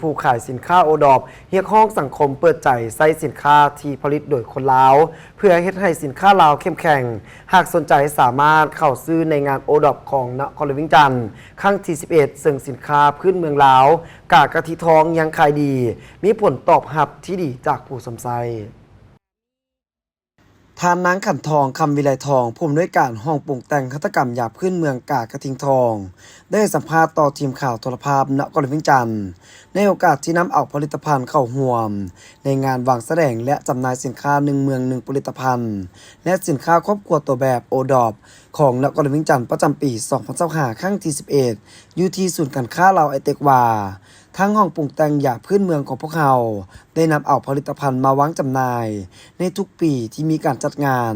ຜູ້ຂາຍສິນຄ້າໂອດອບ ຮຽກຮ້ອງສັງຄົມເປີດໃຈໃຊ້ສິນຄ້າທີ່ຜະລິດໂດຍຄົນລາວ ເພື່ອເຮັດໃຫ້ສິນຄ້າລາວເຂັ້ມແຂງ. ຫາກສົນໃຈສາມາດເຂົ້າຊື້ໃນງານໂອດອບຂອງນະຄອນຫຼວງວຽງຈັນ ຄັ້ງທີສິບເອັດ ເຊິ່ງສິນຄ້າພື້ນເມືອງລາວ ກາກະທິທອງຍັງຂາຍດີ, ມີຜົນຕອບຮັບທີ່ດີຈາກຜູ້ຊົມໃຊ້. ທ່ານນາງ ຂັນທອງ ຄຳວິໄລທອງ ຜູ້ອຳນວຍການຫ້ອງປຸງແຕ່ງຫັດຖະກຳຢາພື້ນເມືອງກາກະທິງທອງ ໄດ້ໃຫ້ສຳພາດຕໍ່ທີມຂ່າວໂທລະພາບນະຄອນຫຼວງວຽງຈັນ ໃນໂອກາດທີ່ນຳເອົາຜະລິດຕະພັນເຂົ້າຮ່ວມໃນງານວາງສະແດງ ແລະ ຈຳໜ່າຍສິນຄ້າໜຶ່ງເມືອງໜຶ່ງຜະລິດຕະພັນ ແລະ ສິນຄ້າຄອບຄົວຕົວແບບໂອດອບ ຂອງນະຄອນຫຼວງວຽງຈັນປະຈຳປີສອງພັນຊາວຫ້າ ຄັ້ງທີສິບເອັດ ຢູ່ທີ່ສູນການຄ້າລາວໄອເຕັກວ່າ ທາງຫ້ອງປຸງແຕ່ງຢາພື້ນເມືອງຂອງພວກເຮົາ ໄດ້ນຳເອົາຜະລິດຕະພັນມາວາງຈຳໜ່າຍໃນທຸກປີທີ່ມີການຈັດງານ,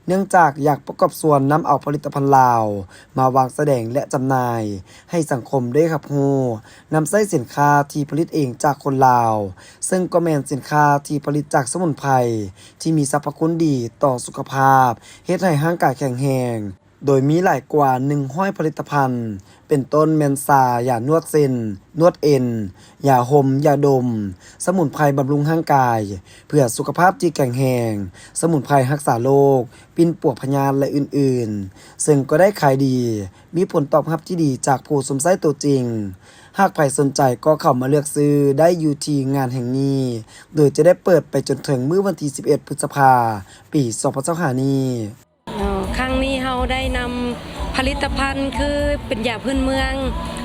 ເນື່ອງຈາກຢາກປະກອບສ່ວນນຳເອົາຜະລິດຕະພັນລາວມາວາງສະແດງ ແລະ ຈຳໜ່າຍໃຫ້ສັງຄົມໄດ້ຮັບຮູ້, ນຳໃຊ້ສິນຄ້າທີ່ຜະລິດເອງຈາກຄົນລາວ, ເຊິ່ງກໍແມ່ນສິນຄ້າທີ່ຜະລິດຈາກສະໝຸນໄພທີ່ມີສັບພະຄຸນດີຕໍ່ສຸຂະພາບ, ເຮັດໃຫ້ຮ່າງກາຍແຂງແຮງ. ໂດຍມີຫຼາຍກວ່າໜຶ່ງຮ້ອຍຜະລິດຕະພັນ ເປັນຕົ້ນແມ່ນຊາ, ຢານວດເສັ້ນ, ນວດເອັນ, ຢາຫົ່ມ, ຢາດົມ, ສະໝຸນໄພບຳລຸງຮ່າງກາຍ ເພື່ອສຸຂະພາບທີ່ແຂງແຮງ, ສະໝຸນໄພຮັກສາໂລກ, ປິ່ນປົວພະຍາດ ແລະ ອື່ນໆ, ເຊິ່ງກໍໄດ້ຂາຍດີ, ມີຜົນຕອບຮັບທີ່ດີຈາກຜູ້ຊົມໃຊ້ຕົວຈິງ. ຫາກໃຜສົນໃຈກໍເຂົ້າມາເລືອກຊື້ໄດ້ຢູ່ທີ່ງານແຫ່ງນີ້, ໂດຍຈະໄດ້ເປີດໄປຈົນເຖິງມື້ວັນທີສິບເອັດ ພຶດສະພາ ປີສອງພັນຊາວຫ້ານີ້. ເນາະ ຄັ້ງນີ້ເຮົາໄດ້ນຳຜະລິດຕະພັນຄືເປັນຢາພື້ນເມືອງ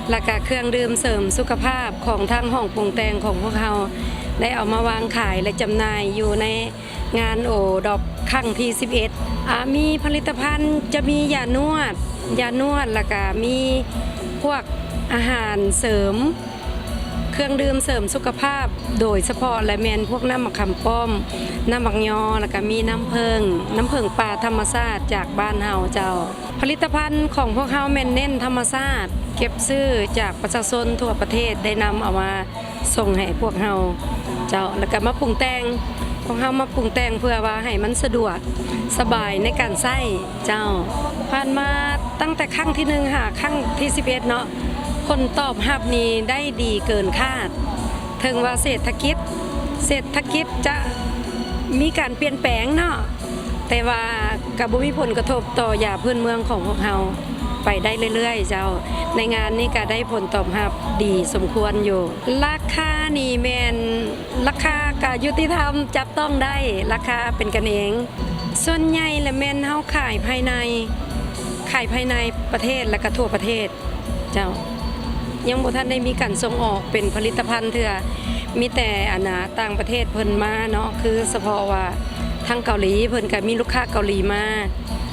ແລະກະເຄື່ອງດື່ມເສີມສຸຂະພາບຂອງທາງຫ້ອງປຸງແຕ່ງຂອງພວກເຮົາ ໄດ້ເອົາມາວາງຂາຍ ແລະ ຈຳໜ່າຍຢູ່ໃນງານໂອດອບຄັ້ງທີສິບເອັດ ອາ ມີຜະລິດຕະພັນ ຈະມີຢານວດ, ຢານວດ ແລະກະມີພວກອາຫານເສີມ ເຄື່ອງດື່ມເສີມສຸຂະພາບ ໂດຍສະເພາະແລະແມ່ນພວກນ້ຳໝາກຂາມປ້ອມ, ນ້ຳໝາກຍໍ ແລະກະມີນ້ຳເຜິ້ງ, ນ້ຳເຜິ້ງປ່າທຳມະຊາດຈາກບ້ານເຮົາເຈົ້າ. ຜະລິດຕະພັນຂອງພວກເຮົາແມ່ນເນັ້ນທຳມະຊາດ, ເກັບຊື້ຈາກປະຊາຊົນທົ່ວປະເທດ ໄດ້ນຳເອົາມາສົ່ງໃຫ້ພວກເຮົາເຈົ້າ ແລະກະມາປຸງແຕ່ງ, ພວກເຮົາມາປຸງແຕ່ງເພື່ອວ່າໃຫ້ມັນສະດວກສະບາຍໃນການໃຊ້. ເຈົ້າ ຜ່ານມາຕັ້ງແຕ່ຄັ້ງທີໜຶ່ງຫາຄັ້ງທີສິບເອັດເນາະ ຜົນຕອບຮັບນີ້ໄດ້ດີເກີນຄາດ. ເຖິງວ່າເສດຖະກິດ, ເສດຖະກິດຈະມີການປ່ຽນແປງເນາະ, ແຕ່ວ່າກໍບໍ່ມີຜົນກະທົບຕໍ່ຢາພື້ນເມືອງຂອງພວກເຮົາໄປໄດ້ເລື້ອຍໆເຈົ້າ. ໃນງານນີ້ກໍໄດ້ຜົນຕອບຮັບດີສົມຄວນຢູ່. ລາຄານີ້ແມ່ນ ລາຄາກະຍຸຕິທຳ, ຈັບຕ້ອງໄດ້, ລາຄາເປັນກັນເອງ. ສ່ວນໃຫຍ່ລະແມ່ນເຮົາຂາຍພາຍໃນ, ຂາຍພາຍໃນປະເທດ ແລະກະທົ່ວປະເທດເຈົ້າ. ຍັງບໍ່ທັນໄດ້ມີການສົ່ງອອກເປັນຜະລິດຕະພັນເທື່ອ, ມີແຕ່ ອັນນ່າ ຕ່າງປະເທດເພິ່ນມາເນາະ, ຄືສະເພາະວ່າທາງເກົາຫຼີເພິ່ນກະມີລູກຄ້າເກົາຫຼີມາ,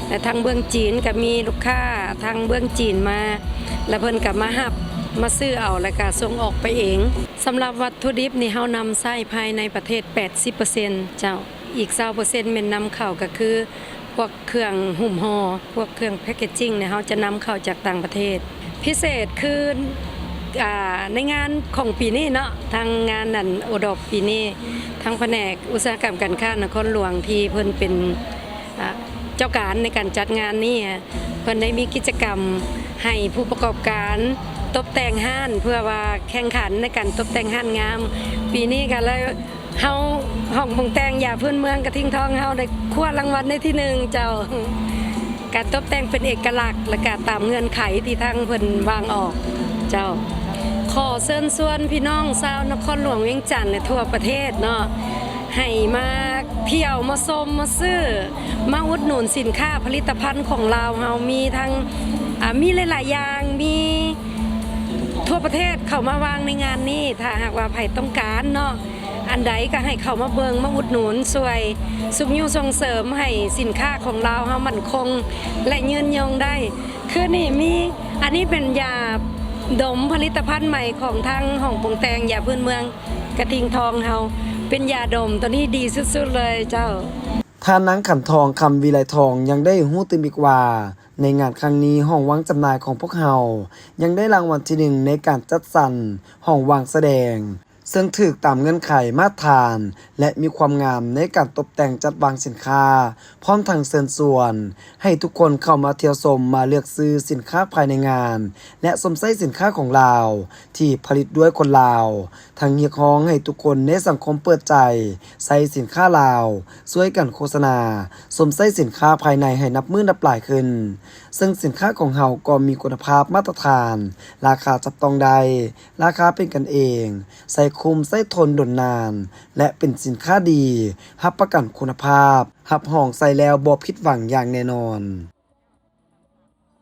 ແລະທາງເມືອງຈີນກະມີລູກຄ້າທາງເມືອງຈີນມາ, ແລະເພິ່ນກະມາຮັບ ມາຊື້ເອົາ ແລະກະສົ່ງອອກໄປເອງ. ສຳລັບວັດຖຸດິບນີ້ ເຮົານຳໃຊ້ພາຍໃນປະເທດແປດສິບເປີເຊັນເຈົ້າ, ອີກຊາວເປີເຊັນແມ່ນນຳເຂົ້າ, ກໍຄືພວກເຄື່ອງຫຸ້ມຫໍ່, ພວກເຄື່ອງແພັກເກຈິງນີ້ ເຮົາຈະນຳເຂົ້າຈາກຕ່າງປະເທດ. ພິເສດຄື ອ່າ ໃນງານຂອງປີນີ້ເນາະ, ທາງງານ ອັນ ໂອດອບປີນີ້ ທາງພະແນກອຸດສາຫະກຳການຄ້ານະຄອນຫຼວງ ທີ່ເພິ່ນເປັນ ອ່າ ເຈົ້າການໃນການຈັດງານນີ້ ເພິ່ນໄດ້ມີກິດຈະກຳໃຫ້ຜູ້ປະກອບການຕົບແຕ່ງຮ້ານ ເພື່ອວ່າແຂ່ງຂັນໃນການຕົບແຕ່ງຮ້ານງາມ. ປີນີ້ກໍເລີຍ ເຮົາ ຫ້ອງປຸງແຕ່ງຢາພື້ນເມືອງກະທິງທອງເຮົາໄດ້ຄວ້າລາງວັນໃນທີໜຶ່ງເຈົ້າ. ການຕົບແຕ່ງເປັນເອກະລັກ ແລະກະຕາມເງື່ອນໄຂທີ່ທາງເພິ່ນວາງອອກເຈົ້າ. ຂໍເຊີນຊວນພີ່ນ້ອງຊາວນະຄອນຫຼວງວຽງຈັນ ແລະ ທົ່ວປະເທດເນາະ ໃຫ້ມາທ່ຽວ ມາຊົມ ມາຊື້ ມາອຸດໜູນສິນຄ້າຜະລິດຕະພັນຂອງລາວເຮົາ. ມີທັງ ອາ ມີຫຼາຍໆຢ່າງ ມີທົ່ວປະເທດເຂົ້າມາວາງໃນງານນີ້. ຖ້າຫາກວ່າໃຜຕ້ອງການເນາະ ອັນໃດກໍໃຫ້ເຂົ້າມາເບິ່ງ ມາອຸດໜູນ ຊ່ວຍຊຸກຍູ້ສົ່ງເສີມໃຫ້ສິນຄ້າຂອງລາວເຮົາໝັ້ນຄົງ ແລະ ຍືນຍົງໄດ້. ຄືນີ້ມີ ອັນນີ້ເປັນຢາດົມ ຜະລິດຕະພັນໃໝ່ຂອງທາງຫ້ອງປຸງແຕ່ງຢາພື້ນເມືອງກະທິງທອງເຮົາ ເປັນຢາດົມ ໂຕນີ້ດີສຸດໆເລີຍເຈົ້າ. ທ່ານນາງ ຂັນທອງ ຄຳວິໄລທອງ ຍັງໄດ້ໃຫ້ຮູ້ຕື່ມອີກວ່າ ໃນງານຄັ້ງນີ້ ຫ້ອງວາງຈຳໜ່າຍຂອງພວກເຮົາ ຍັງໄດ້ລາງວັນທີໜຶ່ງໃນການຈັດສັນຫ້ອງວາງສະແດງ ເຊິ່ງຖືກຕາມເງື່ອນໄຂມາດຖານ ແລະ ມີຄວາມງາມໃນການຕົບແຕ່ງຈັດວາງສິນຄ້າ, ພ້ອມທັງເຊີນຊວນໃຫ້ທຸກຄົນເຂົ້າມາທ່ຽວຊົມ, ມາເລືອກຊື້ສິນຄ້າພາຍໃນງານ ແລະ ຊົມໃຊ້ສິນຄ້າຂອງລາວທີ່ຜະລິດດ້ວຍຄົນລາວ, ທັງຮຽກຮ້ອງໃຫ້ທຸກຄົນໃນສັງຄົມເປີດໃຈໃຊ້ສິນຄ້າລາວ, ຊ່ວຍກັນໂຄສະນາ, ຊົມໃຊ້ສິນຄ້າພາຍໃນໃຫ້ນັບມື້ນັບຫຼາຍຂຶ້ນ. ເຊິ່ງສິນຄ້າຂອງເຮົາກໍມີຄຸນນະພາບມາດຕະຖານ, ລາຄາຈັບຕ້ອງໄດ້, ລາຄາເປັນກັນເອງ, ໃຊ້ຄຸ້ມ, ໃຊ້ທົນດົນນານ ແລະ ເປັນສິນຄ້າດີ, ຮັບປະກັນຄຸນນະພາບ, ຮັບຮອງໃຊ້ແລ້ວບໍ່ຜິດຫວັງຢ່າງແນ່ນອນ.